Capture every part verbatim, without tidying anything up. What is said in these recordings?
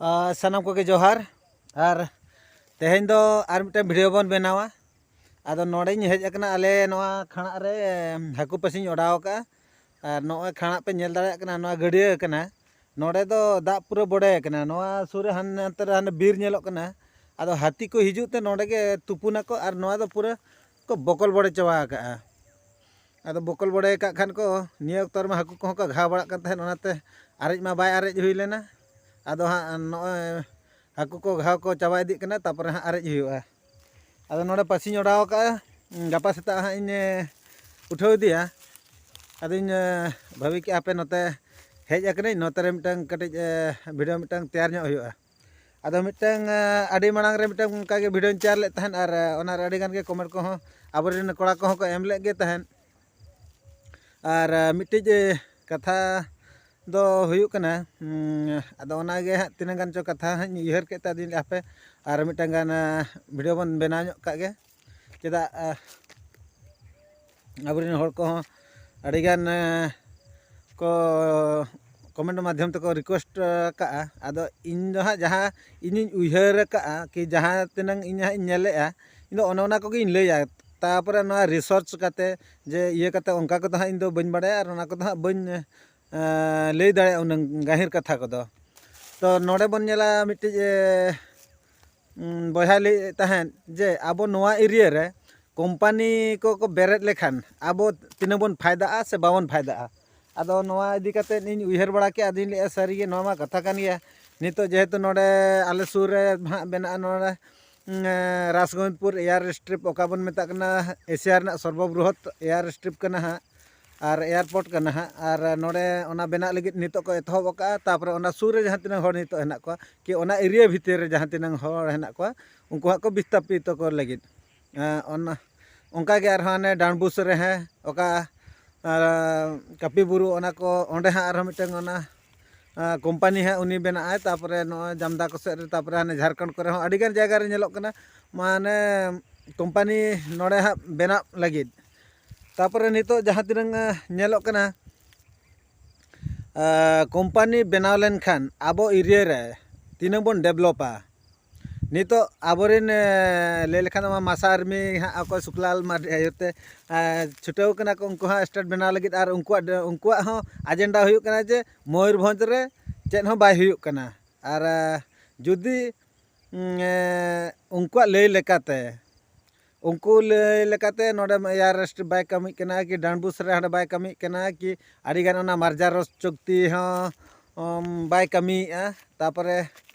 ᱟᱨ ᱥᱟᱱᱟᱢ ᱠᱚᱜᱮ ᱡᱚᱦᱟᱨ᱾ ᱟᱨ ᱛᱮᱦᱮᱧ ᱫᱚ ᱟᱨ ᱢᱤᱫᱴᱟᱝ ᱵᱷᱤᱰᱤᱭᱳ ᱵᱚᱱ ᱵᱮᱱᱟᱣᱟ᱾ ᱟᱫᱚ ᱱᱚᱰᱮᱧ ᱦᱮᱡ ᱟᱠᱟᱱᱟ, ᱟᱞᱮ ᱱᱚᱣᱟ ᱠᱷᱟᱲᱟᱜ ᱨᱮ ᱦᱟᱹᱠᱩ ᱯᱟᱹᱥᱤᱧ ᱚᱰᱟᱣ ᱟᱠᱟᱫᱼᱟ᱾ ᱟᱨ ᱱᱚᱜᱼᱚᱭ ᱠᱷᱟᱲᱟᱜ ᱯᱮ ᱧᱮᱞ ᱫᱟᱲᱮᱭᱟᱜ ᱠᱟᱱᱟ, ᱱᱚᱣᱟ ᱜᱟᱹᱰᱭᱟᱹ ᱠᱟᱱᱟ᱾ ᱱᱚᱰᱮ ᱫᱚ ᱫᱟᱜ ᱯᱩᱨᱟᱹ ᱵᱚᱰᱮ ᱟᱠᱟᱱᱟ᱾ ᱱᱚᱣᱟ ᱥᱩᱨ ᱨᱮ ᱦᱟᱱ-, ᱦᱟᱱᱛᱮ ᱨᱮ ᱦᱟᱱᱮ ᱵᱤᱨ ᱧᱮᱞᱚᱜ ᱠᱟᱱᱟ᱾ ᱟᱫᱚ ᱦᱟᱹᱛᱤ ᱠᱚ ᱦᱤᱡᱩᱜ ᱛᱮ ᱱᱚᱰᱮ ᱜᱮ ᱛᱩᱯᱩᱱᱟᱠᱚ, ᱟᱨ ᱱᱚᱣᱟ ᱫᱚ ᱯᱩᱨᱟᱹ ᱠᱚ ᱵᱚᱠᱚᱞ ᱵᱚᱰᱮ ᱪᱟᱵᱟ ᱟᱠᱟᱜᱼᱟ᱾ ᱟᱫᱚ ᱵᱚᱠᱚᱞ ᱵᱚᱰᱮ ᱟᱠᱟᱫ ᱠᱷᱟᱱ ᱠᱚ, ᱱᱤᱭᱟᱹ ᱚᱠᱛᱚ ᱨᱮᱢᱟ ᱦᱟᱹᱠᱩ ᱠᱚᱦᱚᱸ ᱠᱚ ᱜᱷᱟᱣ ᱵᱟᱲᱟᱜ ᱠᱟᱱ ᱛᱟᱦᱮᱸᱫ, ᱚᱱᱟᱛᱮ ᱟᱨᱮᱡ ᱢᱟ ᱵᱟᱭ ᱟᱨᱮᱡ ᱦᱩᱭ ᱞᱮᱱᱟ᱾ ᱟᱫᱚ ᱦᱟᱸᱜ ᱱᱚᱜᱼᱚᱭ ᱦᱟᱹᱠᱩ ᱠᱚ ᱜᱷᱟᱣ ᱠᱚ ᱪᱟᱵᱟ ᱤᱫᱤᱜ ᱠᱟᱱᱟ, ᱛᱟᱨᱯᱚᱨᱮ ᱦᱟᱸᱜ ᱟᱨᱮᱡ ᱦᱩᱭᱩᱜᱼᱟ᱾ ᱟᱫᱚ ᱱᱚᱰᱮ ᱯᱟᱹᱥᱤᱧ ᱚᱰᱟᱣ ᱟᱠᱟᱫᱼᱟ, ᱜᱟᱯᱟ ᱥᱮᱛᱟᱜ ᱦᱟᱸᱜ ᱤᱧ, ᱮ, ᱩᱴᱷᱟᱹᱣ ᱤᱫᱤᱭᱟ᱾ ᱟᱫᱚᱧ, ᱮ, ᱵᱷᱟᱹᱵᱤ ᱠᱮᱜᱼᱟ ᱦᱟᱯᱮ ᱱᱚᱛᱮ ᱦᱮᱡ ᱟᱠᱟᱱᱟᱹᱧ, ᱱᱚᱛᱮ ᱨᱮ ᱢᱤᱫᱴᱟᱝ ᱠᱟᱹᱴᱤᱡ, ᱮ, ᱵᱷᱤᱰᱤᱭᱳ ᱢᱤᱫᱴᱟᱝ ᱛᱮᱭᱟᱨ ᱧᱚᱜ ᱦᱩᱭᱩᱜᱼᱟ᱾ ᱟᱫᱚ ᱢᱤᱫᱴᱟᱝ, ᱮ, ᱟᱹᱰᱤ ᱢᱟᱲᱟᱝ ᱨᱮ ᱢᱤᱫᱴᱟᱝ ᱚᱱᱠᱟᱜᱮ ᱵᱷᱤᱰᱤᱭᱳᱧ ᱛᱮᱭᱟᱨ ᱞᱮᱫ ᱛᱟᱦᱮᱸᱫ, ᱟᱨ, ᱮ, ᱚᱱᱟᱨᱮ ᱟᱹᱰᱤ ᱜᱟᱱ ᱜᱮ ᱠᱚᱢᱮᱱᱴ ᱠᱚᱦᱚᱸ ᱟᱵᱚᱨᱮᱱ ᱠᱚᱲᱟ ᱠᱚᱦᱚᱸ ᱠᱚ ᱮᱢ ᱞᱮᱫ ᱜᱮ ᱛᱟᱦᱮᱸᱫ᱾ ᱟᱨ, ᱮ, ᱢᱤᱫᱴᱤᱡ, ᱮ, ᱠᱟᱛᱷᱟ ᱫᱚ ᱦᱩᱭᱩᱜ ᱠᱟᱱᱟ, ᱩᱸ, ᱟᱫᱚ ᱚᱱᱟᱜᱮ ᱦᱟᱸᱜ ᱛᱤᱱᱟᱹᱜ ᱜᱟᱱ ᱪᱚ ᱠᱟᱛᱷᱟ ᱦᱟᱸᱜ ᱤᱧ ᱩᱭᱦᱟᱹᱨ ᱠᱮᱫ ᱛᱮ, ᱟᱫᱚᱧ ᱞᱟᱹᱭᱟ ᱦᱟᱯᱮ ᱟᱨ ᱢᱤᱫᱴᱟᱝ ᱜᱟᱱ, ᱮ, ᱵᱷᱤᱰᱤᱭᱳ ᱵᱚᱱ ᱵᱮᱱᱟᱣ ᱧᱚᱜ ᱠᱟᱜ ᱜᱮ᱾ ᱪᱮᱫᱟᱜ, ᱮ, ᱟᱵᱚᱨᱮᱱ ᱦᱚᱲ ᱠᱚᱦᱚᱸ ᱟᱹᱰᱤᱜᱟᱱ, ᱮ, ᱠᱚ ᱠᱚᱢᱮᱱᱴ ᱢᱟᱫᱽᱫᱷᱚᱢ ᱛᱮᱠᱚ ᱨᱤᱠᱩᱭᱮᱥᱴ ᱟᱠᱟᱫᱼᱟ᱾ ᱟᱫᱚ ᱤᱧ ᱫᱚ ᱦᱟᱸᱜ ᱡᱟᱦᱟᱸ ᱤᱧᱤᱧ ᱩᱭᱦᱟᱹᱨ ᱟᱠᱟᱫᱼᱟ, ᱠᱤ ᱡᱟᱦᱟᱸ ᱛᱤᱱᱟᱹᱝ ᱤᱧ ᱦᱟᱸᱜ ᱤᱧ ᱧᱮᱞᱮᱫᱼᱟ, ᱤᱧ ᱫᱚ ᱚᱱᱮ ᱚᱱᱟ ᱠᱚᱜᱮᱧ ᱞᱟᱹᱭᱟ᱾ ᱛᱟᱨᱯᱚᱨᱮ ᱱᱚᱣᱟ ᱨᱤᱥᱟᱨᱪ ᱠᱟᱛᱮ ᱡᱮ ᱤᱭᱟᱹ ᱠᱟᱛᱮ ᱚᱱᱠᱟ ᱠᱚᱫᱚ ᱦᱟᱸᱜ ᱤᱧ ᱫᱚ ᱵᱟᱹᱧ ᱵᱟᱲᱟᱭᱟ, ᱟᱨ ᱚᱱᱟ ᱠᱚᱫᱚ ᱦᱟᱸᱜ ᱵᱟᱹᱧ, ᱮ, ᱞᱟᱹᱭ ᱫᱟᱲᱮᱭᱟᱜᱼᱟ ᱩᱱᱟᱹᱝ ᱜᱟᱹᱦᱤᱨ ᱠᱟᱛᱷᱟ ᱠᱚᱫᱚ᱾ ᱛᱚ ᱱᱚᱰᱮ ᱵᱚᱱ ᱧᱮᱞᱟ ᱢᱤᱫᱴᱤᱡ, ᱮ, ᱩᱸ, ᱵᱚᱭᱦᱟᱭ ᱞᱟᱹᱭᱮᱫ ᱛᱟᱦᱮᱸᱫ ᱡᱮ ᱟᱵᱚ ᱱᱚᱣᱟ ᱮᱨᱤᱭᱟ ᱨᱮ ᱠᱳᱢᱯᱟᱱᱤ ᱠᱚᱠᱚ ᱵᱮᱨᱮᱫ ᱞᱮᱠᱷᱟᱱ ᱟᱵᱚ ᱛᱤᱱᱟᱹᱜ ᱵᱚᱱ ᱯᱷᱟᱭᱫᱟᱜᱼᱟ ᱥᱮ ᱵᱟᱵᱚᱱ ᱯᱷᱟᱭᱫᱟᱜᱼᱟ᱾ ᱟᱫᱚ ᱱᱚᱣᱟ ᱤᱫᱤ ᱠᱟᱛᱮᱫ ᱤᱧ ᱩᱭᱦᱟᱹᱨ ᱵᱟᱲᱟ ᱠᱮᱫᱼᱟ, ᱟᱫᱚᱧ ᱞᱟᱹᱭᱮᱫᱼᱟ ᱥᱟᱹᱨᱤᱜᱮ ᱱᱚᱣᱟ ᱢᱟ ᱠᱟᱛᱷᱟ ᱠᱟᱱ ᱜᱮᱭᱟ᱾ ᱱᱤᱛᱚᱜ ᱡᱮᱦᱮᱛᱩ ᱱᱚᱰᱮ ᱟᱞᱮ ᱥᱩᱨ ᱨᱮ ᱦᱟᱸᱜ ᱢᱮᱱᱟᱜᱼᱟ ᱱᱚᱰᱮ, ᱩᱸ, ᱨᱟᱥᱜᱳᱵᱤᱱᱫᱯᱩᱨ ᱮᱭᱟᱨ ᱥᱴᱨᱤᱯ, ᱚᱠᱟ ᱵᱚᱱ ᱢᱮᱛᱟᱜ ᱠᱟᱱᱟ ᱮᱥᱤᱭᱟ ᱨᱮᱱᱟᱜ ᱥᱚᱨᱵᱚᱵᱨᱚᱦᱚᱛ ᱮᱭᱟᱨ ᱥᱴᱨᱤᱯ ᱠᱟᱱᱟ ᱦᱟᱸᱜ, ᱟᱨ ᱮᱭᱟᱨᱯᱳᱨᱴ ᱠᱟᱱᱟ ᱦᱟᱸᱜ, ᱟᱨ ᱱᱚᱰᱮ ᱚᱱᱟ ᱵᱮᱱᱟᱜ ᱞᱟᱹᱜᱤᱫ ᱱᱤᱛᱚᱜ ᱠᱚ ᱮᱛᱚᱦᱚᱵ ᱟᱠᱟᱫᱼᱟ᱾ ᱛᱟᱨᱯᱚᱨᱮ ᱚᱱᱟ ᱥᱩᱨ ᱨᱮ ᱡᱟᱦᱟᱸ ᱛᱤᱱᱟᱹᱜ ᱦᱚᱲ ᱱᱤᱛᱚᱜ ᱦᱮᱱᱟᱜ ᱠᱚᱣᱟ, ᱠᱤ ᱚᱱᱟ ᱮᱨᱤᱭᱟ ᱵᱷᱤᱛᱤᱨ ᱨᱮ ᱡᱟᱦᱟᱸ ᱛᱤᱱᱟᱹᱜ ᱦᱚᱲ ᱦᱮᱱᱟᱜ ᱠᱚᱣᱟ, ᱩᱱᱠᱩ ᱦᱟᱸᱜ ᱠᱚ ᱵᱤᱥᱛᱟᱯᱤᱛᱚ ᱠᱚ ᱞᱟᱹᱜᱤᱫ᱾ ᱮᱸ, ᱚᱱᱟ, ᱚᱱᱠᱟ ᱜᱮ ᱟᱨᱦᱚᱸ ᱦᱟᱱᱮ ᱰᱟᱸᱰᱵᱩᱥ ᱨᱮ, ᱦᱮᱸ, ᱚᱠᱟ, ᱟᱨ, ᱠᱟᱹᱯᱤ ᱵᱩᱨᱩ, ᱚᱱᱟ ᱠᱚ, ᱚᱸᱰᱮ ᱦᱟᱸᱜ ᱟᱨᱦᱚᱸ ᱢᱤᱫᱴᱟᱝ ᱚᱱᱟ, ᱟᱸ, ᱠᱳᱢᱯᱟᱱᱤ ᱦᱟᱸᱜ ᱩᱱᱤ ᱵᱮᱱᱟᱜᱼᱟᱭ᱾ ᱛᱟᱨᱯᱚᱨᱮ ᱱᱚᱜᱼᱚᱭ ᱡᱟᱢᱫᱟ ᱠᱚ ᱥᱮᱫ ᱨᱮ, ᱛᱟᱨᱯᱚᱨᱮ ᱦᱟᱱᱮ ᱡᱷᱟᱲᱠᱷᱚᱸᱰ ᱠᱚᱨᱮ ᱦᱚᱸ ᱟᱹᱰᱤᱜᱟᱱ ᱡᱟᱭᱜᱟ ᱨᱮ ᱧᱮᱞᱚᱜ ᱠᱟᱱᱟ, ᱢᱟᱱᱮ ᱠᱳᱢᱯᱟᱱᱤ ᱱᱚᱰᱮ ᱦᱟᱸᱜ ᱵᱮᱱᱟᱜ ᱞᱟᱹᱜᱤᱫ᱾ ᱛᱟᱨᱯᱚᱨᱮ ᱱᱤᱛᱚᱜ ᱡᱟᱦᱟᱸ ᱛᱤᱱᱟᱹᱝ, ᱟᱸ, ᱧᱮᱞᱚᱜ ᱠᱟᱱᱟ, ᱟᱸ, ᱠᱳᱢᱯᱟᱱᱤ ᱵᱮᱱᱟᱣ ᱞᱮᱱᱠᱷᱟᱱ ᱟᱵᱚ ᱮᱨᱤᱭᱟ ᱨᱮ ᱛᱤᱱᱟᱹᱜ ᱵᱚᱱ ᱰᱮᱵᱷᱞᱚᱯᱟ᱾ ᱱᱤᱛᱚᱜ ᱟᱵᱚᱨᱮᱱ, ᱮ, ᱞᱟᱹᱭ ᱞᱮᱠᱷᱟᱱ ᱫᱚ ᱢᱟᱥᱟ ᱟᱨᱢᱤ ᱦᱟᱸᱜ ᱚᱠᱚᱭ ᱥᱩᱠᱞᱟᱞ ᱢᱟᱨᱰᱤ ᱟᱭᱩᱨ ᱛᱮ, ᱮ, ᱪᱷᱩᱴᱟᱹᱣ ᱠᱟᱱᱟ ᱠᱚ, ᱩᱱᱠᱩ ᱦᱚᱸ ᱥᱴᱮᱴ ᱵᱮᱱᱟᱣ ᱞᱟᱹᱜᱤᱫ᱾ ᱟᱨ ᱩᱱᱠᱩᱣᱟᱜ, ᱩᱱᱠᱩᱣᱟᱜ ᱦᱚᱸ ᱟᱡᱮᱱᱰᱟ ᱦᱩᱭᱩᱜ ᱠᱟᱱᱟ ᱡᱮ ᱢᱚᱭᱩᱨᱵᱷᱚᱸᱡᱽ ᱨᱮ ᱪᱮᱫ ᱦᱚᱸ ᱵᱟᱭ ᱦᱩᱭᱩᱜ ᱠᱟᱱᱟ᱾ ᱟᱨ, ᱮ, ᱡᱩᱫᱤ, ᱩᱸ, ᱮ, ᱩᱱᱠᱩᱣᱟᱜ ᱞᱟᱹᱭ ᱞᱮᱠᱟᱛᱮ, ᱩᱱᱠᱩ ᱞᱟᱹᱭ ᱞᱮᱠᱟᱛᱮ ᱱᱚᱰᱮ ᱮᱭᱟᱨ ᱥᱴᱨᱤᱯ ᱵᱟᱭ ᱠᱟᱹᱢᱤᱜ ᱠᱟᱱᱟ, ᱠᱤ ᱰᱟᱸᱰᱵᱩᱥ ᱨᱮ ᱦᱟᱸᱰᱮ ᱵᱟᱭ ᱠᱟᱹᱢᱤᱜ ᱠᱟᱱᱟ, ᱠᱤ ᱟᱹᱰᱤᱜᱟᱱ ᱚᱱᱟ ᱢᱟᱨᱡᱟᱨ ᱨᱳᱰ ᱪᱩᱠᱛᱤ ᱦᱚᱸ, ᱩᱢ, ᱵᱟᱭ ᱠᱟᱹᱢᱤᱭᱮᱫᱼᱟ᱾ ᱛᱟᱨᱯᱚᱨᱮ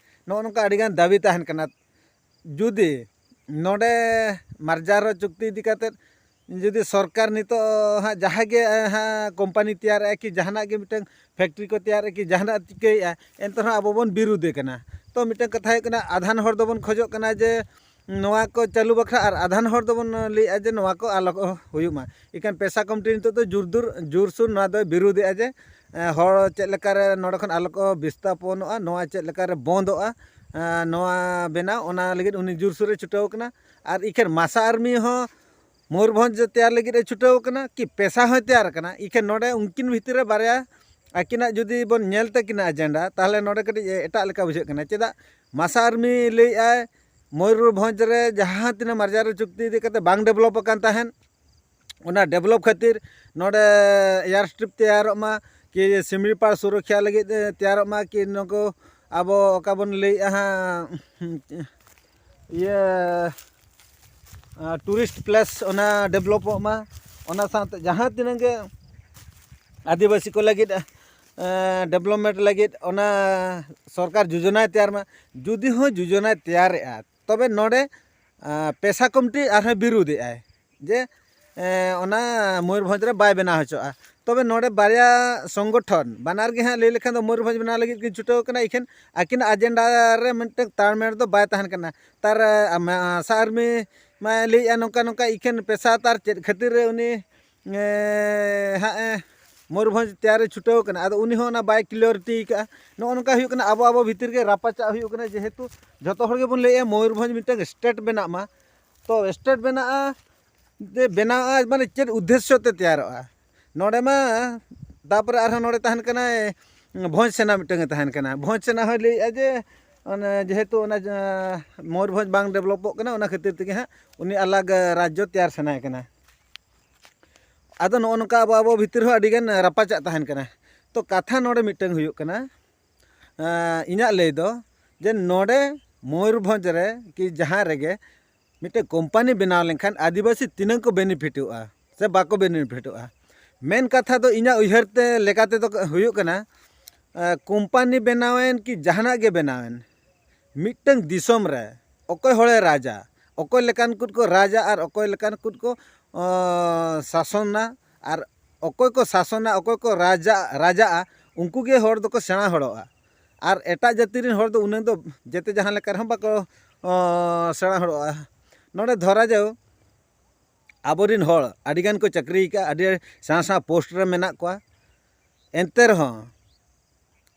ᱱᱚᱜᱼᱚ ᱱᱚᱝᱠᱟ ᱟᱹᱰᱤᱜᱟᱱ ᱫᱟᱹᱵᱤ ᱛᱟᱦᱮᱱ ᱠᱟᱱᱟ᱾ ᱡᱩᱫᱤ ᱱᱚᱰᱮ ᱢᱟᱨᱡᱟᱨ ᱨᱳᱰ ᱪᱩᱠᱛᱤ ᱤᱫᱤ ᱠᱟᱛᱮᱫ ᱡᱩᱫᱤ ᱥᱚᱨᱠᱟᱨ ᱱᱤᱛᱚᱜ ᱦᱟᱸᱜ ᱡᱟᱦᱟᱸ ᱜᱮ, ᱦᱟᱸᱜ ᱠᱳᱢᱯᱟᱱᱤ ᱛᱮᱭᱟᱨᱮᱜᱼᱟ ᱠᱤ ᱡᱟᱦᱟᱱᱟᱜ ᱜᱮ ᱢᱤᱫᱴᱟᱝ ᱯᱷᱮᱠᱴᱨᱤ ᱠᱚ ᱛᱮᱭᱟᱨᱮᱜᱼᱟ ᱠᱤ ᱡᱟᱦᱟᱱᱟᱜ ᱪᱤᱠᱟᱹᱭᱮᱜᱼᱟ, ᱮᱱᱛᱮ ᱨᱮᱦᱚᱸ ᱟᱵᱚ ᱵᱚᱱ ᱵᱤᱨᱩᱫᱷᱮ ᱠᱟᱱᱟ᱾ ᱛᱚ ᱢᱤᱫᱴᱟᱝ ᱠᱟᱛᱷᱟ ᱦᱩᱭᱩᱜ ᱠᱟᱱᱟ, ᱟᱫᱷᱟᱱ ᱦᱚᱲ ᱫᱚᱵᱚᱱ ᱠᱷᱚᱡᱚᱜ ᱠᱟᱱᱟ ᱡᱮ ᱱᱚᱣᱟ ᱠᱚ ᱪᱟᱹᱞᱩ ᱵᱟᱠᱷᱨᱟ, ᱟᱨ ᱟᱫᱷᱟᱱ ᱦᱚᱲ ᱫᱚᱵᱚᱱ ᱞᱟᱹᱭᱮᱜᱼᱟ ᱡᱮ ᱱᱚᱣᱟ ᱠᱚ ᱟᱞᱚ ᱠᱚ ᱦᱩᱭᱩᱜ ᱢᱟ᱾ ᱤᱠᱷᱟᱹᱱ ᱯᱮᱥᱟ ᱠᱚᱢᱤᱴᱤ ᱱᱤᱛᱚᱜ ᱫᱚ ᱡᱳᱨᱫᱩᱨ, ᱡᱳᱨᱥᱳᱨ ᱱᱚᱣᱟ ᱫᱚᱭ ᱵᱤᱨᱩᱫᱷᱮᱜᱼᱟ ᱡᱮ, ᱮ, ᱦᱚᱲ ᱪᱮᱫ ᱞᱮᱠᱟᱨᱮ ᱱᱚᱰᱮ ᱠᱷᱚᱱ ᱟᱞᱚ ᱠᱚ ᱵᱤᱥᱛᱟᱯᱚᱱᱚᱜᱼᱟ, ᱱᱚᱣᱟ ᱪᱮᱫ ᱞᱮᱠᱟᱨᱮ ᱵᱚᱱᱫᱚᱜᱼᱟ, ᱮ, ᱱᱚᱣᱟ ᱵᱮᱱᱟᱣ, ᱚᱱᱟ ᱞᱟᱹᱜᱤᱫ ᱩᱱᱤ ᱡᱳᱨᱥᱳᱨᱮ ᱪᱷᱩᱴᱟᱹᱣ ᱠᱟᱱᱟ᱾ ᱟᱨ ᱤᱠᱷᱟᱹᱱ ᱢᱟᱥᱟ ᱟᱨᱢᱤ ᱦᱚᱸ ᱢᱚᱭᱩᱨᱵᱷᱚᱸᱡᱽ ᱛᱮᱭᱟᱨ ᱞᱟᱹᱜᱤᱫ ᱮ ᱪᱷᱩᱴᱟᱹᱣ ᱠᱟᱱᱟ, ᱠᱤ ᱯᱮᱥᱟ ᱦᱚᱸᱭ ᱛᱮᱭᱟᱨ ᱠᱟᱱᱟ᱾ ᱤᱠᱷᱟᱹᱱ ᱱᱚᱰᱮ ᱩᱱᱠᱤᱱ ᱵᱷᱤᱛᱤᱨ ᱨᱮ ᱵᱟᱨᱭᱟ ᱟᱹᱠᱤᱱᱟᱜ ᱡᱩᱫᱤ ᱵᱚᱱ ᱧᱮᱞ ᱛᱟᱹᱠᱤᱱᱟ ᱮᱡᱮᱱᱰᱟ, ᱛᱟᱦᱚᱞᱮ ᱱᱚᱰᱮ ᱠᱟᱹᱴᱤᱡ ᱮᱴᱟᱜ ᱞᱮᱠᱟ ᱵᱩᱡᱷᱟᱹᱜ ᱠᱟᱱᱟ᱾ ᱪᱮᱫᱟᱜ ᱢᱟᱥᱟ ᱟᱨᱢᱤ ᱞᱟᱹᱭᱮᱫᱼᱟᱭ ᱢᱚᱭᱩᱨᱵᱷᱚᱸᱡᱽ ᱨᱮ ᱡᱟᱦᱟᱸ ᱛᱤᱱᱟᱹᱜ ᱢᱟᱨᱡᱟᱨ ᱪᱩᱠᱛᱤ ᱤᱫᱤ ᱠᱟᱛᱮ ᱵᱟᱝ ᱰᱮᱵᱷᱞᱚᱯ ᱟᱠᱟᱱ ᱛᱟᱦᱮᱸᱫ, ᱚᱱᱟ ᱰᱮᱵᱷᱞᱚᱯ ᱠᱷᱟᱹᱛᱤᱨ ᱱᱚᱰᱮ ᱮᱭᱟᱨ ᱥᱴᱨᱤᱯ ᱛᱮᱭᱟᱨᱚᱜ ᱢᱟ, ᱠᱤ ᱥᱤᱢᱲᱤᱯᱟᱲ ᱥᱩᱨᱚᱠᱷᱟ ᱞᱟᱹᱜᱤᱫ, ᱮ, ᱛᱮᱭᱟᱨᱚᱜ ᱢᱟ, ᱠᱤ ᱱᱩᱠᱩ ᱟᱵᱚ ᱚᱠᱟ ᱵᱚᱱ ᱞᱟᱹᱭᱮᱫᱼᱟ ᱦᱟᱸᱜ, ᱤᱭᱟᱹ, ᱟ, ᱴᱩᱨᱤᱥᱴ ᱯᱞᱮᱥ ᱚᱱᱟ ᱰᱮᱵᱷᱞᱚᱯᱚᱜ ᱢᱟ᱾ ᱚᱱᱟ ᱥᱟᱶᱛᱮ ᱡᱟᱦᱟᱸ ᱛᱤᱱᱟᱹᱜ ᱜᱮ ᱟᱹᱫᱤᱵᱟᱹᱥᱤ ᱠᱚ ᱞᱟᱹᱜᱤᱫ, ᱮ, ᱰᱮᱵᱷᱞᱚᱯᱢᱮᱱᱴ ᱞᱟᱹᱜᱤᱫ ᱚᱱᱟ ᱥᱚᱨᱠᱟᱨ ᱡᱳᱡᱚᱱᱟᱭ ᱛᱮᱭᱟᱨ ᱢᱟ᱾ ᱡᱩᱫᱤ ᱦᱚᱸ ᱡᱳᱡᱚᱱᱟᱭ ᱛᱮᱭᱟᱨᱮᱜᱼᱟ, ᱛᱚᱵᱮ ᱱᱚᱰᱮ, ᱟ, ᱯᱮᱥᱟ ᱠᱚᱢᱤᱴᱤ ᱟᱨᱦᱚᱸ ᱵᱤᱨᱩᱫᱷᱮᱜᱼᱟᱭ ᱡᱮ, ᱮ, ᱚᱱᱟ ᱢᱚᱭᱩᱨᱵᱷᱚᱸᱡᱽ ᱨᱮ ᱵᱟᱭ ᱵᱮᱱᱟᱣ ᱦᱚᱪᱚᱜᱼᱟ᱾ ᱛᱚᱵᱮ ᱱᱚᱰᱮ ᱵᱟᱨᱭᱟ ᱥᱚᱝᱜᱚᱴᱷᱚᱱ, ᱵᱟᱱᱟᱨ ᱜᱮ ᱦᱟᱸᱜ ᱞᱟᱹᱭ ᱞᱮᱠᱷᱟᱱ ᱫᱚ ᱢᱚᱭᱩᱨᱵᱷᱚᱸᱡᱽ ᱵᱮᱱᱟᱣ ᱞᱟᱹᱜᱤᱫ ᱠᱤᱱ ᱪᱷᱩᱴᱟᱹᱣ ᱠᱟᱱᱟ᱾ ᱤᱠᱷᱟᱹᱱ ᱟᱹᱠᱤᱱᱟᱜ ᱟᱡᱮᱱᱰᱟ ᱨᱮ ᱢᱤᱫᱴᱟᱝ ᱛᱟᱲᱢᱮᱲ ᱫᱚ ᱵᱟᱭ ᱛᱟᱦᱮᱱ ᱠᱟᱱᱟ᱾ ᱛᱟᱨ, ᱟ, ᱢᱟ-, ᱥᱟᱨ ᱢᱤ ᱢᱟᱭ ᱞᱟᱹᱭᱮᱜᱼᱟ ᱱᱚᱝᱠᱟ ᱱᱚᱝᱠᱟ, ᱤᱠᱷᱟᱹᱱ ᱯᱮᱥᱟ ᱛᱟᱨ ᱪᱮᱫ ᱠᱷᱟᱹᱛᱤᱨ ᱨᱮ ᱩᱱᱤ, ᱮ, ᱦᱟᱸᱜ, ᱮ, ᱢᱚᱭᱩᱨᱵᱷᱚᱸᱡᱽ ᱛᱮᱭᱟᱨᱮ ᱪᱷᱩᱴᱟᱹᱣ ᱠᱟᱱᱟ᱾ ᱟᱫᱚ ᱩᱱᱤ ᱦᱚᱸ ᱚᱱᱟ ᱵᱟᱭ ᱠᱞᱤᱭᱟᱨᱤᱴᱤ ᱠᱟᱜᱼᱟ᱾ ᱱᱚᱜᱼᱚ ᱱᱚᱝᱠᱟ ᱦᱩᱭᱩᱜ ᱠᱟᱱᱟ, ᱟᱵᱚ ᱟᱵᱚ ᱵᱷᱤᱛᱤᱨ ᱜᱮ ᱨᱟᱯᱟᱪᱟᱜ ᱦᱩᱭᱩᱜ ᱠᱟᱱᱟ᱾ ᱡᱮᱦᱮᱛᱩ ᱡᱷᱚᱛᱚ ᱦᱚᱲ ᱜᱮᱵᱚᱱ ᱞᱟᱹᱭᱮᱜᱼᱟ ᱢᱚᱭᱩᱨᱵᱷᱚᱸᱡᱽ ᱢᱤᱫᱴᱟᱝ ᱥᱴᱮᱴ ᱵᱮᱱᱟᱜ ᱢᱟ, ᱛᱚ ᱥᱴᱮᱴ ᱵᱮᱱᱟᱜᱼᱟ, ᱡᱮ ᱵᱮᱱᱟᱣᱼᱟ, ᱢᱟᱱᱮ ᱪᱮᱫ ᱩᱫᱽᱫᱮᱥᱥᱚ ᱛᱮ ᱛᱮᱭᱟᱨᱚᱜᱼᱟ? ᱱᱚᱰᱮ ᱢᱟ, ᱛᱟᱯᱚᱨᱮ ᱟᱨᱦᱚᱸ ᱱᱚᱰᱮ ᱛᱟᱦᱮᱱ ᱠᱟᱱᱟᱭ ᱵᱷᱚᱸᱡᱽ ᱥᱮᱱᱟ, ᱢᱤᱫᱴᱟᱝ ᱮ ᱛᱟᱦᱮᱱ ᱠᱟᱱᱟ᱾ ᱵᱷᱚᱸᱡᱽ ᱥᱮᱱᱟ ᱦᱚᱸᱭ ᱞᱟᱹᱭᱮᱜᱼᱟ ᱡᱮ, ᱚᱱᱮ ᱡᱮᱦᱮᱛᱩ ᱚᱱᱟ ᱢᱚᱭᱩᱨᱵᱷᱚᱸᱡᱽ ᱵᱟᱝ ᱰᱮᱵᱷᱞᱚᱯᱚᱜ ᱠᱟᱱᱟ, ᱚᱱᱟ ᱠᱷᱟᱹᱛᱤᱨ ᱛᱮᱜᱮ ᱦᱟᱸᱜ ᱩᱱᱤ ᱟᱞᱟᱜᱽ ᱨᱟᱡᱽᱡᱚ ᱛᱮᱭᱟᱨ ᱥᱟᱱᱟᱭᱮ ᱠᱟᱱᱟ᱾ ᱟᱫᱚ ᱱᱚᱜᱼᱚ ᱱᱚᱝᱠᱟ ᱟᱵᱚ ᱟᱵᱚ ᱵᱷᱤᱛᱤᱨ ᱦᱚᱸ ᱟᱹᱰᱤᱜᱟᱱ ᱨᱟᱯᱟᱪᱟᱜ ᱛᱟᱦᱮᱱ ᱠᱟᱱᱟ᱾ ᱛᱚ ᱠᱟᱛᱷᱟ ᱱᱚᱰᱮ ᱢᱤᱫᱴᱟᱝ ᱦᱩᱭᱩᱜ ᱠᱟᱱᱟ, ᱤᱧᱟᱹᱜ ᱞᱟᱹᱭ ᱫᱚ ᱡᱮ ᱱᱚᱰᱮ ᱢᱚᱭᱩᱨᱵᱷᱚᱸᱡᱽ ᱨᱮ ᱠᱤ ᱡᱟᱦᱟᱸ ᱨᱮᱜᱮ ᱢᱤᱫᱴᱮᱱ ᱠᱳᱢᱯᱟᱱᱤ ᱵᱮᱱᱟᱣ ᱞᱮᱱᱠᱷᱟᱱ ᱟᱹᱫᱤᱵᱟᱹᱥᱤ ᱛᱤᱱᱟᱹᱝ ᱠᱚ ᱵᱮᱱᱤᱯᱷᱤᱴᱚᱜᱼᱟ ᱥᱮ ᱵᱟᱠᱚ ᱵᱮᱱᱤᱯᱷᱤᱴᱚᱜᱼᱟ? ᱢᱮᱱ ᱠᱟᱛᱷᱟ ᱫᱚ ᱤᱧᱟᱹᱜ ᱩᱭᱦᱟᱹᱨ ᱛᱮ ᱞᱮᱠᱟ ᱛᱮᱫᱚ ᱦᱩᱭᱩᱜ ᱠᱟᱱᱟ, ᱠᱳᱢᱯᱟᱱᱤ ᱵᱮᱱᱟᱣᱮᱱ ᱠᱤ ᱡᱟᱦᱟᱱᱟᱜ ᱜᱮ ᱵᱮᱱᱟᱣᱮᱱ, ᱢᱤᱫᱴᱟᱝ ᱫᱤᱥᱚᱢ ᱨᱮ ᱚᱠᱚᱭ ᱦᱚᱲᱮ ᱨᱟᱡᱟ, ᱚᱠᱚᱭ ᱞᱮᱠᱟᱱ ᱠᱚ ᱠᱚ ᱨᱟᱡᱟ ᱟᱨ ᱚᱠᱚᱭ ᱞᱮᱠᱟᱱ ᱠᱚ ᱠᱚ ᱥᱟᱥᱚᱱᱟ, ᱟᱨ ᱚᱠᱚᱭ ᱠᱚ ᱥᱟᱥᱚᱱᱟ, ᱚᱠᱚᱭ ᱠᱚ ᱨᱟᱡᱟ ᱨᱟᱡᱟᱜᱼᱟ, ᱩᱱᱠᱩ ᱜᱮ ᱦᱚᱲ ᱫᱚᱠᱚ ᱥᱮᱬᱟ ᱦᱚᱲᱚᱜᱼᱟ᱾ ᱟᱨ ᱮᱴᱟᱜ ᱡᱟᱹᱛᱤ ᱨᱮᱱ ᱦᱚᱲ ᱫᱚ ᱩᱱᱟᱹᱝ ᱫᱚ ᱡᱮᱛᱮ ᱡᱟᱦᱟᱸ ᱞᱮᱠᱟ ᱨᱮᱦᱚᱸ ᱵᱟᱠᱚ ᱥᱮᱬᱟ ᱦᱚᱲᱚᱜᱼᱟ᱾ ᱱᱚᱰᱮ ᱫᱷᱚᱨᱟ ᱡᱟᱣ ᱟᱵᱚᱨᱮᱱ ᱦᱚᱲ ᱟᱹᱰᱤᱜᱟᱱ ᱠᱚ ᱪᱟᱹᱠᱨᱤ ᱟᱠᱟᱫᱼᱟ, ᱟᱹᱰᱤ ᱥᱮᱬᱟ ᱥᱮᱬᱟ ᱯᱳᱥᱴ ᱨᱮ ᱢᱮᱱᱟᱜ ᱠᱚᱣᱟ᱾ ᱮᱱᱛᱮ ᱨᱮᱦᱚᱸ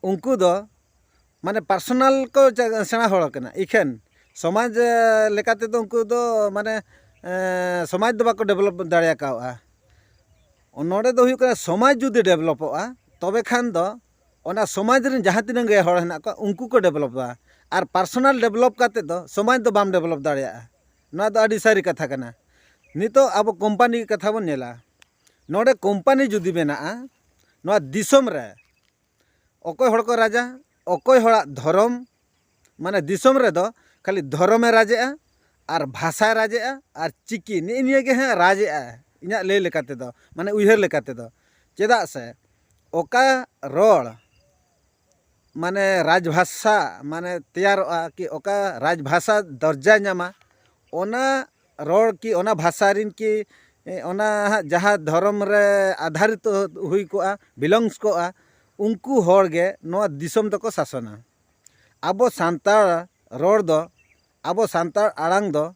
ᱩᱱᱠᱩ ᱫᱚ ᱢᱟᱱᱮ ᱯᱟᱨᱥᱚᱱᱟᱞ ᱠᱚ ᱥᱮᱬᱟ ᱦᱚᱲ ᱠᱟᱱᱟ, ᱤᱠᱷᱟᱹᱱ ᱥᱚᱢᱟᱡᱽ ᱞᱮᱠᱟ ᱛᱮᱫᱚ ᱩᱱᱠᱩ ᱫᱚ ᱢᱟᱱᱮ ᱥᱚᱢᱟᱡᱽ ᱫᱚ ᱵᱟᱠᱚ ᱰᱮᱵᱷᱞᱚᱯ ᱫᱟᱲᱮ ᱠᱟᱣᱜᱼᱟ᱾ ᱱᱚᱰᱮ ᱫᱚ ᱦᱩᱭᱩᱜ ᱠᱟᱱᱟ, ᱥᱚᱢᱟᱡᱽ ᱡᱩᱫᱤ ᱰᱮᱵᱷᱞᱚᱯᱚᱜᱼᱟ, ᱛᱚᱵᱮ ᱠᱷᱟᱱ ᱫᱚ ᱚᱱᱟ ᱥᱚᱢᱟᱡᱽ ᱨᱮᱱ ᱡᱟᱦᱟᱸ ᱛᱤᱱᱟᱹᱜ ᱜᱮ ᱦᱚᱲ ᱦᱮᱱᱟᱜ ᱠᱚᱣᱟ, ᱩᱱᱠᱩ ᱠᱚ ᱰᱮᱵᱷᱞᱚᱯᱟ᱾ ᱟᱨ ᱯᱟᱨᱥᱚᱱᱟᱞ ᱰᱮᱵᱷᱞᱚᱯ ᱠᱟᱛᱮ ᱫᱚ ᱥᱚᱢᱟᱡᱽ ᱫᱚ ᱵᱟᱢ ᱰᱮᱵᱷᱞᱚᱯ ᱫᱟᱲᱮᱭᱟᱜᱼᱟ᱾ ᱱᱚᱣᱟ ᱫᱚ ᱟᱹᱰᱤ ᱥᱟᱹᱨᱤ ᱠᱟᱛᱷᱟ ᱠᱟᱱᱟ᱾ ᱱᱤᱛᱚᱜ ᱟᱵᱚ ᱠᱳᱢᱯᱟᱱᱤ ᱠᱟᱛᱷᱟ ᱵᱚᱱ ᱧᱮᱞᱟ᱾ ᱱᱚᱰᱮ ᱠᱳᱢᱯᱟᱱᱤ ᱡᱩᱫᱤ ᱢᱮᱱᱟᱜᱼᱟ, ᱱᱚᱣᱟ ᱫᱤᱥᱚᱢ ᱨᱮ ᱚᱠᱚᱭ ᱦᱚᱲ ᱠᱚ ᱨᱟᱡᱟ, ᱚᱠᱚᱭ ᱦᱚᱲᱟᱜ ᱫᱷᱚᱨᱚᱢ, ᱢᱟᱱᱮ ᱫᱤᱥᱚᱢ ᱨᱮᱫᱚ ᱠᱷᱟᱹᱞᱤ ᱫᱷᱚᱨᱚᱢᱮ ᱨᱟᱡᱮᱜᱼᱟ ᱟᱨ ᱵᱷᱟᱥᱟᱭ ᱨᱟᱡᱮᱜᱼᱟ ᱟᱨ ᱪᱤᱠᱤ, ᱱᱮᱜᱼᱮ ᱱᱤᱭᱟᱹ ᱜᱮ ᱦᱟᱸᱜ ᱨᱟᱡᱮᱜᱼᱟ, ᱤᱧᱟᱹᱜ ᱞᱟᱹᱭ ᱞᱮᱠᱟ ᱛᱮᱫᱚ, ᱢᱟᱱᱮ ᱩᱭᱦᱟᱹᱨ ᱞᱮᱠᱟ ᱛᱮᱫᱚ᱾ ᱪᱮᱫᱟᱜ ᱥᱮ ᱚᱠᱟ ᱨᱚᱲ ᱢᱟᱱᱮ ᱨᱟᱡᱽᱵᱷᱟᱥᱟ ᱢᱟᱱᱮ ᱛᱮᱭᱟᱨᱚᱜᱼᱟ, ᱠᱤ ᱚᱠᱟ ᱨᱟᱡᱽᱵᱷᱟᱥᱟ ᱫᱚᱨᱡᱟᱭ ᱧᱟᱢᱟ, ᱚᱱᱟ ᱨᱚᱲ ᱠᱤ ᱚᱱᱟ ᱵᱷᱟᱥᱟ ᱨᱮᱱ ᱠᱤ, ᱮ, ᱚᱱᱟ ᱦᱟᱸᱜ ᱡᱟᱦᱟᱸ ᱫᱷᱚᱨᱚᱢ ᱨᱮ ᱟᱫᱷᱟᱨᱤᱛ ᱦᱩᱭ ᱠᱚᱜᱼᱟ, ᱵᱤᱞᱚᱝᱥ ᱠᱚᱜᱼᱟ, ᱩᱱᱠᱩ ᱦᱚᱲ ᱜᱮ ᱱᱚᱣᱟ ᱫᱤᱥᱚᱢ ᱫᱚᱠᱚ ᱥᱟᱥᱚᱱᱟ᱾ ᱟᱵᱚ ᱥᱟᱱᱛᱟᱲ ᱨᱚᱲ ᱫᱚ, ᱟᱵᱚ ᱥᱟᱱᱛᱟᱲ ᱟᱲᱟᱝ ᱫᱚ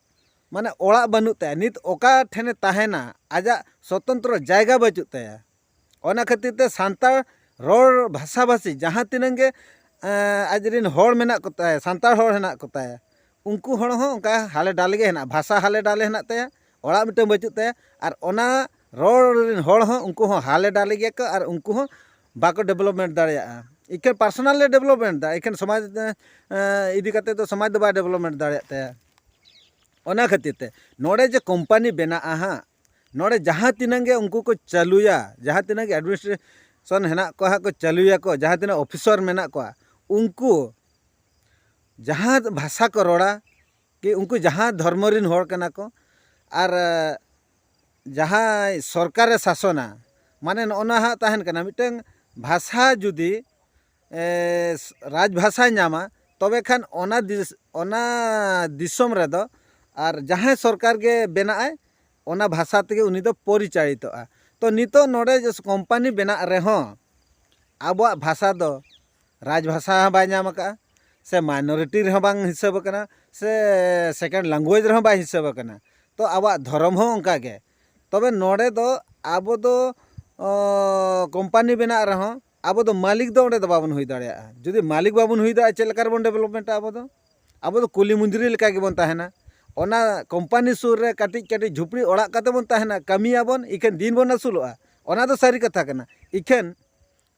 ᱢᱟᱱᱮ ᱚᱲᱟᱜ ᱵᱟᱹᱱᱩᱜ ᱛᱟᱭᱟ, ᱱᱤᱛ ᱚᱠᱟ ᱴᱷᱮᱱᱮ ᱛᱟᱦᱮᱱᱟ, ᱟᱡᱟᱜ ᱥᱚᱛᱚᱱᱛᱨᱚ ᱡᱟᱭᱜᱟ ᱵᱟᱹᱪᱩᱜ ᱛᱟᱭᱟ᱾ ᱚᱱᱟ ᱠᱷᱟᱹᱛᱤᱨ ᱛᱮ ᱥᱟᱱᱛᱟᱲ ᱨᱚᱲ ᱵᱷᱟᱥᱟᱵᱷᱟᱥᱤ ᱡᱟᱦᱟᱸ ᱛᱤᱱᱟᱹᱜ ᱜᱮ, ᱮᱸ, ᱟᱡᱨᱮᱱ ᱦᱚᱲ ᱢᱮᱱᱟᱜ ᱠᱚ ᱛᱟᱭᱟ, ᱥᱟᱱᱛᱟᱲ ᱦᱚᱲ ᱦᱮᱱᱟᱜ ᱠᱚ ᱛᱟᱭᱟ, ᱩᱱᱠᱩ ᱦᱚᱲ ᱦᱚᱸ ᱚᱱᱠᱟ ᱦᱟᱞᱮ ᱰᱟᱞᱮ ᱜᱮ ᱦᱮᱱᱟᱜᱼᱟ, ᱵᱷᱟᱥᱟ ᱦᱟᱞᱮ ᱰᱟᱞᱮ ᱦᱮᱱᱟᱜ ᱛᱟᱭᱟ, ᱚᱲᱟᱜ ᱢᱤᱫᱴᱟᱝ ᱵᱟᱹᱪᱩᱜ ᱛᱟᱭᱟ, ᱟᱨ ᱚᱱᱟ ᱨᱚᱲ ᱨᱮᱱ ᱦᱚᱲ ᱦᱚᱸ ᱩᱱᱠᱩ ᱦᱚᱸ ᱦᱟᱞᱮ ᱰᱟᱞᱮ ᱜᱮᱭᱟ ᱠᱚ, ᱟᱨ ᱩᱱᱠᱩ ᱦᱚᱸ ᱵᱟᱠᱚ ᱰᱮᱵᱷᱞᱚᱯᱢᱮᱱᱴ ᱫᱟᱲᱮᱭᱟᱜᱼᱟ᱾ ᱮᱠᱮᱱ ᱯᱟᱨᱥᱚᱱᱟᱞ ᱮ ᱰᱮᱵᱷᱞᱚᱯᱢᱮᱱᱴ ᱮᱫᱟ, ᱮᱠᱮᱱ ᱥᱚᱢᱟᱡᱽ ᱤᱫᱤ ᱠᱟᱛᱮ ᱫᱚ ᱥᱚᱢᱟᱡᱽ ᱫᱚ ᱵᱟᱭ ᱰᱮᱵᱷᱞᱚᱯᱢᱮᱱᱴ ᱫᱟᱲᱮᱭᱟᱜ ᱛᱟᱭᱟ᱾ ᱚᱱᱟ ᱠᱷᱟᱹᱛᱤᱨ ᱛᱮ ᱱᱚᱰᱮ ᱡᱮ ᱠᱳᱢᱯᱟᱱᱤ ᱵᱮᱱᱟᱜᱼᱟ ᱦᱟᱸᱜ, ᱱᱚᱰᱮ ᱡᱟᱦᱟᱸ ᱛᱤᱱᱟᱹᱜ ᱜᱮ ᱩᱱᱠᱩ ᱠᱚ ᱪᱟᱹᱞᱩᱭᱟ, ᱡᱟᱦᱟᱸ ᱛᱤᱱᱟᱹᱜ ᱜᱮ ᱮᱰᱢᱤᱱᱤᱥᱴᱨᱮᱥᱚᱱ ᱦᱮᱱᱟᱜ ᱠᱚᱣᱟ ᱦᱟᱸᱜ ᱠᱚ ᱪᱟᱹᱞᱩᱭᱟᱠᱚ, ᱡᱟᱦᱟᱸ ᱛᱤᱱᱟᱹᱜ ᱚᱯᱷᱤᱥᱟᱨ ᱢᱮᱱᱟᱜ ᱠᱚᱣᱟ, ᱩᱱᱠᱩ ᱡᱟᱦᱟᱸ ᱵᱷᱟᱥᱟ ᱠᱚ ᱨᱚᱲᱟ, ᱠᱤ ᱩᱱᱠᱩ ᱡᱟᱦᱟᱸ ᱫᱷᱚᱨᱢᱚ ᱨᱮᱱ ᱦᱚᱲ ᱠᱟᱱᱟ ᱠᱚ, ᱟᱨ ᱡᱟᱦᱟᱸᱭ ᱥᱚᱨᱠᱟᱨᱮ ᱥᱟᱥᱚᱱᱟ, ᱢᱟᱱᱮ ᱱᱚᱜᱼᱚ ᱱᱟ ᱦᱟᱸᱜ ᱛᱟᱦᱮᱱ ᱠᱟᱱᱟ ᱢᱤᱫᱴᱟᱝ ᱵᱷᱟᱥᱟ ᱡᱩᱫᱤ ᱨᱟᱡᱽ ᱵᱷᱟᱥᱟᱭ ᱧᱟᱢᱟ, ᱛᱚᱵᱮ ᱠᱷᱟᱱ ᱚᱱᱟ ᱚᱱᱟ ᱫᱤᱥᱚᱢ ᱨᱮᱫᱚ ᱟᱨ ᱡᱟᱦᱟᱸᱭ ᱥᱚᱨᱠᱟᱨ ᱜᱮ ᱵᱮᱱᱟᱜᱼᱟᱭ, ᱚᱱᱟ ᱵᱷᱟᱥᱟ ᱛᱮᱜᱮ ᱩᱱᱤ ᱫᱚ ᱯᱚᱨᱤᱪᱟᱞᱤᱛᱚᱜᱼᱟ᱾ ᱛᱚ ᱱᱤᱛᱚᱜ ᱱᱚᱰᱮ ᱠᱳᱢᱯᱟᱱᱤ ᱵᱮᱱᱟᱜ ᱨᱮᱦᱚᱸ ᱟᱵᱚᱣᱟᱜ ᱵᱷᱟᱥᱟ ᱫᱚ ᱨᱟᱡᱽ ᱵᱷᱟᱥᱟ ᱦᱚᱸ ᱵᱟᱭ ᱧᱟᱢ ᱟᱠᱟᱫᱼᱟ, ᱥᱮ ᱢᱟᱭᱱᱚᱨᱤᱴᱤ ᱨᱮᱦᱚᱸ ᱵᱟᱝ ᱦᱤᱥᱟᱹᱵ ᱟᱠᱟᱱᱟ, ᱥᱮ ᱥᱮᱠᱮᱱᱰ ᱞᱮᱝᱜᱩᱭᱮᱡᱽ ᱨᱮᱦᱚᱸ ᱵᱟᱭ ᱦᱤᱥᱟᱹᱵ ᱟᱠᱟᱱᱟ᱾ ᱛᱚ ᱟᱵᱚᱣᱟᱜ ᱫᱷᱚᱨᱚᱢ ᱦᱚᱸ ᱚᱱᱠᱟ ᱜᱮ᱾ ᱛᱚᱵᱮ ᱱᱚᱰᱮ ᱫᱚ ᱟᱵᱚ ᱫᱚ ᱠᱳᱢᱯᱟᱱᱤ ᱵᱮᱱᱟᱜ ᱨᱮᱦᱚᱸ ᱟᱵᱚ ᱫᱚ ᱢᱟᱹᱞᱤᱠ ᱫᱚ ᱚᱸᱰᱮ ᱫᱚ ᱵᱟᱵᱚᱱ ᱦᱩᱭ ᱫᱟᱲᱮᱭᱟᱜᱼᱟ᱾ ᱡᱩᱫᱤ ᱢᱟᱹᱞᱤᱠ ᱵᱟᱵᱚᱱ ᱦᱩᱭ ᱫᱟᱲᱮᱭᱟᱜᱼᱟ, ᱪᱮᱫ ᱞᱮᱠᱟ ᱨᱮᱵᱚᱱ ᱰᱮᱵᱷᱞᱚᱯᱢᱮᱱᱴᱟ ᱟᱵᱚ ᱫᱚ? ᱟᱵᱚ ᱫᱚ ᱠᱩᱞᱤ ᱢᱩᱸᱡᱽᱨᱤ ᱞᱮᱠᱟ ᱜᱮᱵᱚᱱ ᱛᱟᱦᱮᱱᱟ᱾ ᱚᱱᱟ ᱠᱳᱢᱯᱟᱱᱤ ᱥᱩᱨ ᱨᱮ ᱠᱟᱹᱴᱤᱡ ᱠᱟᱹᱴᱤᱡ ᱡᱷᱩᱯᱲᱤ ᱚᱲᱟᱜ ᱠᱟᱛᱮ ᱵᱚᱱ ᱛᱟᱦᱮᱱᱟ, ᱠᱟᱹᱢᱤᱭᱟᱵᱚᱱ, ᱤᱠᱷᱟᱹᱱ ᱫᱤᱱ ᱵᱚᱱ ᱟᱹᱥᱩᱞᱚᱜᱼᱟ, ᱚᱱᱟ ᱫᱚ ᱥᱟᱹᱨᱤ ᱠᱟᱛᱷᱟ ᱠᱟᱱᱟ᱾ ᱤᱠᱷᱟᱹᱱ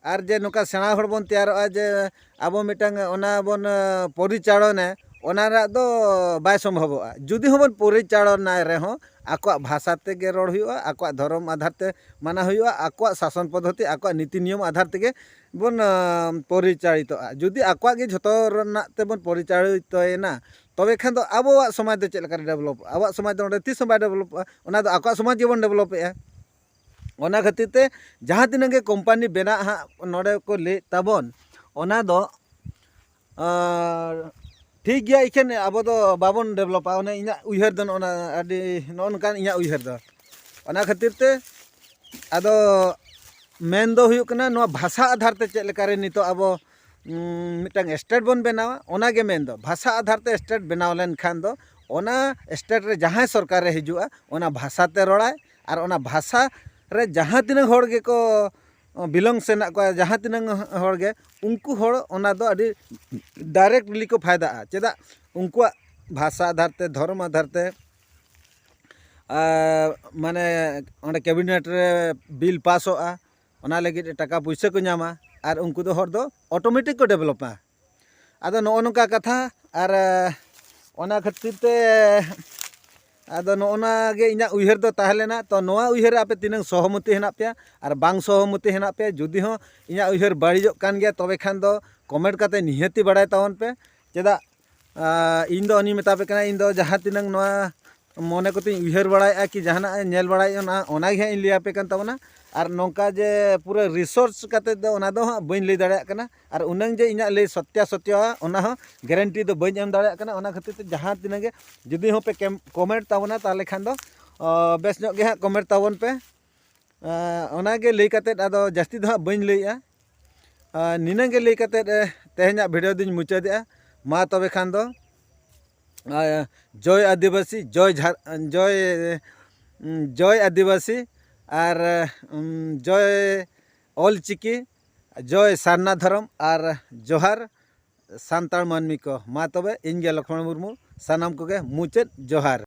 ᱟᱨ ᱡᱮ ᱱᱚᱝᱠᱟ ᱥᱮᱬᱟ ᱦᱚᱲ ᱵᱚᱱ ᱛᱮᱭᱟᱨᱚᱜᱼᱟ, ᱡᱮ ᱟᱵᱚ ᱢᱤᱫᱴᱟᱝ ᱚᱱᱟ ᱵᱚᱱ ᱯᱚᱨᱤᱪᱟᱞᱚᱱᱟ, ᱚᱱᱟ ᱨᱮᱱᱟᱜ ᱫᱚ ᱵᱟᱭ ᱥᱚᱢᱵᱷᱚᱵᱚᱜᱼᱟ᱾ ᱡᱩᱫᱤ ᱦᱚᱸᱵᱚᱱ ᱯᱚᱨᱤᱪᱟᱞᱚᱱᱟᱭ ᱨᱮᱦᱚᱸ ᱟᱠᱚᱣᱟᱜ ᱵᱷᱟᱥᱟ ᱛᱮᱜᱮ ᱨᱚᱲ ᱦᱩᱭᱩᱜᱼᱟ, ᱟᱠᱚᱣᱟᱜ ᱫᱷᱚᱨᱚᱢ ᱟᱫᱷᱟᱨ ᱛᱮ ᱢᱟᱱᱟᱣ ᱦᱩᱭᱩᱜᱼᱟ, ᱟᱠᱚᱣᱟᱜ ᱥᱟᱥᱚᱱ ᱯᱚᱫᱽᱫᱷᱚᱛᱤ, ᱟᱠᱚᱣᱟᱜ ᱱᱤᱛᱤ ᱱᱤᱭᱚᱢ ᱟᱫᱷᱟᱨ ᱛᱮᱜᱮ ᱵᱚᱱ ᱯᱚᱨᱤᱪᱟᱞᱤᱛᱚᱜᱼᱟ᱾ ᱡᱩᱫᱤ ᱟᱠᱚᱣᱟᱜ ᱜᱮ ᱡᱷᱚᱛᱚ ᱨᱮᱱᱟᱜ ᱛᱮᱵᱚᱱ ᱯᱚᱨᱤᱪᱟᱞᱤᱛᱚᱭᱮᱱᱟ, ᱛᱚᱵᱮ ᱠᱷᱟᱱ ᱫᱚ ᱟᱵᱚᱣᱟᱜ ᱥᱚᱢᱟᱡᱽ ᱫᱚ ᱪᱮᱫ ᱞᱮᱠᱟᱨᱮ ᱰᱮᱵᱷᱞᱚᱯᱚᱜᱼᱟ? ᱟᱵᱚᱣᱟᱜ ᱥᱚᱢᱟᱡᱽ ᱫᱚ ᱚᱸᱰᱮ ᱛᱤᱥ ᱦᱚᱸ ᱵᱟᱭ ᱰᱮᱵᱷᱞᱚᱯᱚᱜᱼᱟ᱾ ᱚᱱᱟ ᱫᱚ ᱟᱠᱚᱣᱟᱜ ᱥᱚᱢᱟᱡᱽ ᱜᱮᱵᱚᱱ ᱰᱮᱵᱷᱞᱚᱯᱮᱜᱼᱟ᱾ ᱚᱱᱟ ᱠᱷᱟᱹᱛᱤᱨ ᱛᱮ ᱡᱟᱦᱟᱸ ᱛᱤᱱᱟᱹᱜ ᱜᱮ ᱠᱳᱢᱯᱟᱱᱤ ᱵᱮᱱᱟᱜ ᱦᱟᱸᱜ ᱱᱚᱰᱮ ᱠᱚ ᱞᱟᱹᱭᱮᱫ ᱛᱟᱵᱚᱱ, ᱚᱱᱟ ᱫᱚ ᱴᱷᱤᱠ ᱜᱮᱭᱟ, ᱤᱠᱷᱟᱹᱱ ᱟᱵᱚ ᱫᱚ ᱵᱟᱵᱚᱱ ᱰᱮᱵᱷᱞᱚᱯᱟ᱾ ᱚᱱᱮ ᱤᱧᱟᱹᱜ ᱩᱭᱦᱟᱹᱨ ᱫᱚ ᱱᱚᱜᱼᱚ ᱱᱟ ᱟᱹᱰᱤ ᱱᱚᱜᱼᱚ ᱱᱚᱝᱠᱟᱱ ᱤᱧᱟᱹᱜ ᱩᱭᱦᱟᱹᱨ ᱫᱚ᱾ ᱚᱱᱟ ᱠᱷᱟᱹᱛᱤᱨ ᱛᱮ ᱟᱫᱚ ᱢᱮᱱ ᱫᱚ ᱦᱩᱭᱩᱜ ᱠᱟᱱᱟ, ᱱᱚᱣᱟ ᱵᱷᱟᱥᱟ ᱟᱫᱷᱟᱨ ᱛᱮ ᱪᱮᱫ ᱞᱮᱠᱟᱨᱮ ᱱᱤᱛᱚᱜ ᱟᱵᱚ ᱢᱤᱫᱴᱟᱝ ᱥᱴᱮᱴ ᱵᱚᱱ ᱵᱮᱱᱟᱣᱟ, ᱚᱱᱟᱜᱮ ᱢᱮᱱ ᱫᱚ᱾ ᱵᱷᱟᱥᱟ ᱟᱫᱷᱟᱨ ᱛᱮ ᱥᱴᱮᱴ ᱵᱮᱱᱟᱣ ᱞᱮᱱᱠᱷᱟᱱ ᱫᱚ ᱚᱱᱟ ᱥᱴᱮᱴ ᱨᱮ ᱡᱟᱦᱟᱸᱭ ᱥᱚᱨᱠᱟᱨᱮ ᱦᱤᱡᱩᱜᱼᱟ, ᱚᱱᱟ ᱵᱷᱟᱥᱟ ᱛᱮ ᱨᱚᱲᱟᱭ ᱟᱨ ᱚᱱᱟ ᱵᱷᱟᱥᱟ ᱨᱮ ᱡᱟᱦᱟᱸ ᱛᱤᱱᱟᱹᱜ ᱦᱚᱲ ᱜᱮᱠᱚ ᱵᱤᱞᱚᱝᱥ ᱦᱮᱱᱟᱜ ᱠᱚᱣᱟ, ᱡᱟᱦᱟᱸ ᱛᱤᱱᱟᱹᱜ ᱦᱚᱲ ᱜᱮ, ᱩᱱᱠᱩ ᱦᱚᱲ ᱚᱱᱟ ᱫᱚ ᱟᱹᱰᱤ ᱰᱟᱭᱨᱮᱠᱴᱞᱤ ᱠᱚ ᱯᱷᱟᱭᱫᱟᱜᱼᱟ᱾ ᱪᱮᱫᱟᱜ? ᱩᱱᱠᱩᱣᱟᱜ ᱵᱷᱟᱥᱟ ᱟᱫᱷᱟᱨ ᱛᱮ, ᱫᱷᱚᱨᱚᱢ ᱟᱫᱷᱟᱨ ᱛᱮ, ᱟᱨ ᱢᱟᱱᱮ ᱚᱸᱰᱮ ᱠᱮᱵᱤᱱᱮᱴ ᱨᱮ ᱵᱤᱞ ᱯᱟᱥᱚᱜᱼᱟ, ᱚᱱᱟ ᱞᱟᱹᱜᱤᱫ ᱴᱟᱠᱟ ᱯᱩᱭᱥᱟᱹ ᱠᱚ ᱧᱟᱢᱟ᱾ ᱟᱨ ᱩᱱᱠᱩ ᱫᱚ ᱦᱚᱲ ᱫᱚ ᱚᱴᱳᱢᱮᱴᱤᱠ ᱠᱚ ᱰᱮᱵᱷᱞᱚᱯᱟ᱾ ᱟᱫᱚ ᱱᱚᱜᱼᱚ ᱱᱚᱝᱠᱟ ᱠᱟᱛᱷᱟ, ᱟᱨ ᱚᱱᱟ ᱠᱷᱟᱹᱛᱤᱨ ᱛᱮ ᱟᱫᱚ ᱱᱚᱜᱼᱚ ᱱᱟ ᱜᱮ ᱤᱧᱟᱹᱜ ᱩᱭᱦᱟᱹᱨ ᱫᱚ ᱛᱟᱦᱮᱸ ᱞᱮᱱᱟ᱾ ᱛᱚ ᱱᱚᱣᱟ ᱩᱭᱦᱟᱹᱨ ᱨᱮ ᱟᱯᱮ ᱛᱤᱱᱟᱹᱝ ᱥᱚᱦᱚᱢᱚᱛᱤ ᱦᱮᱱᱟᱜ ᱯᱮᱭᱟ ᱟᱨ ᱵᱟᱝ ᱥᱚᱦᱚᱢᱚᱛᱤ ᱦᱮᱱᱟᱜ ᱯᱮᱭᱟ, ᱡᱩᱫᱤ ᱦᱚᱸ ᱤᱧᱟᱹᱜ ᱩᱭᱦᱟᱹᱨ ᱵᱟᱹᱲᱤᱡᱚᱜ ᱠᱟᱱ ᱜᱮᱭᱟ, ᱛᱚᱵᱮ ᱠᱷᱟᱱ ᱫᱚ ᱠᱚᱢᱮᱱᱴ ᱠᱟᱛᱮ ᱱᱤᱦᱟᱹᱛᱤ ᱵᱟᱲᱟᱭ ᱛᱟᱵᱚᱱ ᱯᱮ᱾ ᱪᱮᱫᱟᱜ ᱟᱨ ᱤᱧ ᱫᱚ ᱚᱱᱮᱧ ᱢᱮᱛᱟ ᱯᱮ ᱠᱟᱱᱟ, ᱤᱧ ᱫᱚ ᱡᱟᱦᱟᱸ ᱛᱤᱱᱟᱹᱝ ᱱᱚᱣᱟ ᱢᱚᱱᱮ ᱠᱚᱛᱮᱧ ᱩᱭᱦᱟᱹᱨ ᱵᱟᱲᱟᱭᱮᱫᱼᱟ ᱠᱤ ᱡᱟᱦᱟᱱᱟᱜ ᱤᱧ ᱧᱮᱞ ᱵᱟᱲᱟᱭᱮᱫᱼᱟ, ᱚᱱᱟ, ᱚᱱᱟ ᱜᱮ ᱦᱟᱸᱜ ᱤᱧ ᱞᱟᱹᱭ ᱟᱯᱮ ᱠᱟᱱ ᱛᱟᱵᱚᱱᱟ᱾ ᱟᱨ ᱱᱚᱝᱠᱟ ᱡᱮ ᱯᱩᱨᱟᱹ ᱨᱤᱥᱟᱨᱪ ᱠᱟᱛᱮᱫ ᱫᱚ ᱚᱱᱟ ᱫᱚ ᱦᱟᱸᱜ ᱵᱟᱹᱧ ᱞᱟᱹᱭ ᱫᱟᱲᱮᱭᱟᱜ ᱠᱟᱱᱟ᱾ ᱟᱨ ᱩᱱᱟᱹᱝ ᱡᱮ ᱤᱧᱟᱹᱜ ᱞᱟᱹᱭ ᱥᱚᱛᱭᱟ ᱥᱚᱛᱭᱟ, ᱚᱱᱟ ᱦᱚᱸ ᱜᱮᱨᱮᱱᱴᱤ ᱫᱚ ᱵᱟᱹᱧ ᱮᱢ ᱫᱟᱲᱮᱭᱟᱜ ᱠᱟᱱᱟ᱾ ᱚᱱᱟ ᱠᱷᱟᱹᱛᱤᱨ ᱛᱮ ᱡᱟᱦᱟᱸ ᱛᱤᱱᱟᱹᱝ ᱜᱮ ᱡᱩᱫᱤ ᱦᱚᱸ ᱯᱮ ᱠᱮᱢ-, ᱠᱚᱢᱮᱱᱴ ᱛᱟᱵᱚᱱᱟ, ᱛᱟᱦᱚᱞᱮ ᱠᱷᱟᱱ ᱫᱚ ᱚ, ᱵᱮᱥ ᱧᱚᱜ ᱜᱮ ᱦᱟᱸᱜ ᱠᱚᱢᱮᱱᱴ ᱛᱟᱵᱚᱱ ᱯᱮ᱾ ᱟᱨ ᱚᱱᱟ ᱜᱮ ᱞᱟᱹᱭ ᱠᱟᱛᱮᱫ ᱟᱫᱚ ᱡᱟᱹᱥᱛᱤ ᱫᱚ ᱦᱟᱸᱜ ᱵᱟᱹᱧ ᱞᱟᱹᱭᱮᱜᱼᱟ᱾ ᱟᱨ ᱱᱤᱱᱟᱹᱝ ᱜᱮ ᱞᱟᱹᱭ ᱠᱟᱛᱮᱫ, ᱮ, ᱛᱮᱦᱮᱧᱟᱜ ᱵᱷᱤᱰᱤᱭᱳ ᱫᱚᱧ ᱢᱩᱪᱟᱹᱫᱮᱜᱼᱟ᱾ ᱢᱟ ᱛᱚᱵᱮ ᱠᱷᱟᱱ ᱫᱚ, ᱟᱨ ᱡᱚᱭ ᱟᱹᱫᱤᱵᱟᱹᱥᱤ, ᱡᱚᱭ ᱡᱷᱟᱲ-, ᱡᱚᱭ, ᱩᱸ, ᱡᱚᱭ ᱟᱹᱫᱤᱵᱟᱹᱥᱤ ᱟᱨ, ᱩᱸ, ᱡᱚᱭ ᱚᱞ ᱪᱤᱠᱤ, ᱡᱚᱭ ᱥᱟᱨᱱᱟ ᱫᱷᱚᱨᱚᱢ ᱟᱨ ᱡᱚᱦᱟᱨ ᱥᱟᱱᱛᱟᱲ ᱢᱟᱹᱱᱢᱤ ᱠᱚ᱾ ᱢᱟ ᱛᱚᱵᱮ ᱤᱧ ᱜᱮ ᱞᱚᱠᱷᱢᱚᱬ ᱢᱩᱨᱢᱩ, ᱥᱟᱱᱟᱢ ᱠᱚᱜᱮ ᱢᱩᱪᱟᱹᱫ ᱡᱚᱦᱟᱨ᱾